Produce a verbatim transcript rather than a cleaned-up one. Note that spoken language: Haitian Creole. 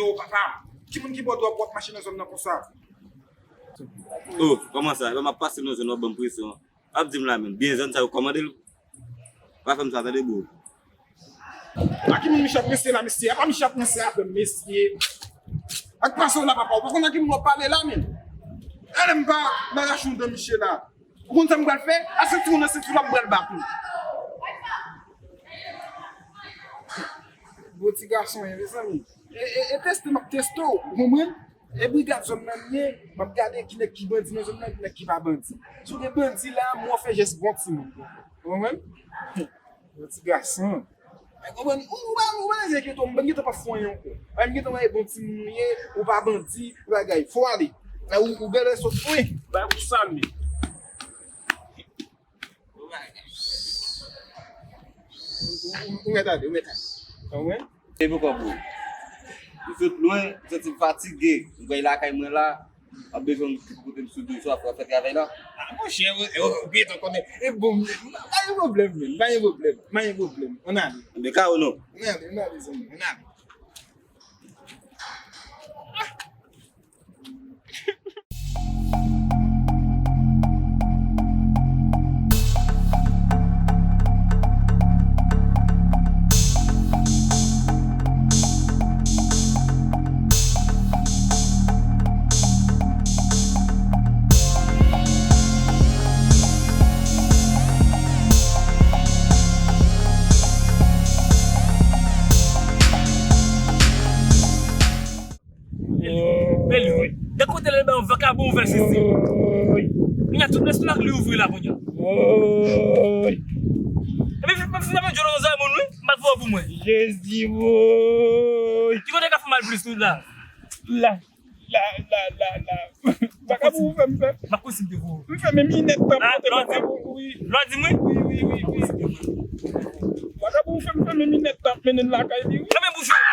Yo, papa, ki moun ki ba w dwa pou w ap mache nan zòn nan konsa? Oh, kòman sa? Epa m ap pase nan zòn nan, w ap ban m presyon. W ap di m la menm, byen zòn sa yo kòmande l. Pa fè m sa, tande bro. A ki moun Michel ap ranse la, mesye? A pa Michel ap ranse avè m, mesye. Ak pase w la, papa, ou pa konn a ki moun w ap pale la menm. Gade m pa nan rachou dan Michel la. Ou konn sa m pral fè? A senti w nan senti w la m pral bat ou. Bon ti gason, wi, mezanmi. E, e, e teste m ap teste w, ou konprann? E brigad zòn nan m ye, m ap gade ki nèg ki bandi nan zòn nan, ki nèg ki pa bandi. Si w gen bandi la, mwen fè jès bon timoun. Ou konprann? Bon ti gason. Ou konprann? Ou, ou pa, ou pa bezwen enkyete w, m pa gentan pa fè anyen ankò. Ay, m gentan wè bon timoun ou ye, ou pa bandi, bagay. Fò w ale. Ay, ou, ou genlè sot, wi. Bay pou sa m ye. Ou, ou, ou mèt ale, ou mèt ale. Konprann? E poukò bro? M sot lwen, m santi m fatige. M kwè lakay mwen la, m ap bezwen yon moun ki pou kote m sou de jou apre fè travay la. A, monchè, ou, ou, ou gentan konnen. E bon, pa gen pwoblèm, menn. Pa gen pwoblèm. Pa gen pwoblèm. Ann ale. Ann ale, kawo non. Ann ale, ann ale, zanmi. Ann ale. Bèl wi. De kote l ba yon vakabon ouvè sesi. Kounya tout lestomak li ouvri la kounya. Epi fè fè fè djòl nan zòrèy moun wi. M pa t voye pou mwen. Jezi woy. Ki kote ka fè mal plis wi la? La, la, la, la, la. Vakabon ou fè m fè. M pa konn si m te voye. M fè men minèt tan pou te vakabon wi. Lò di mwen. Wi, wi, wi, wi. Vakabon ou fè m fè men minèt tan ap mennen l lakay li wi. Fèmen bouch ou.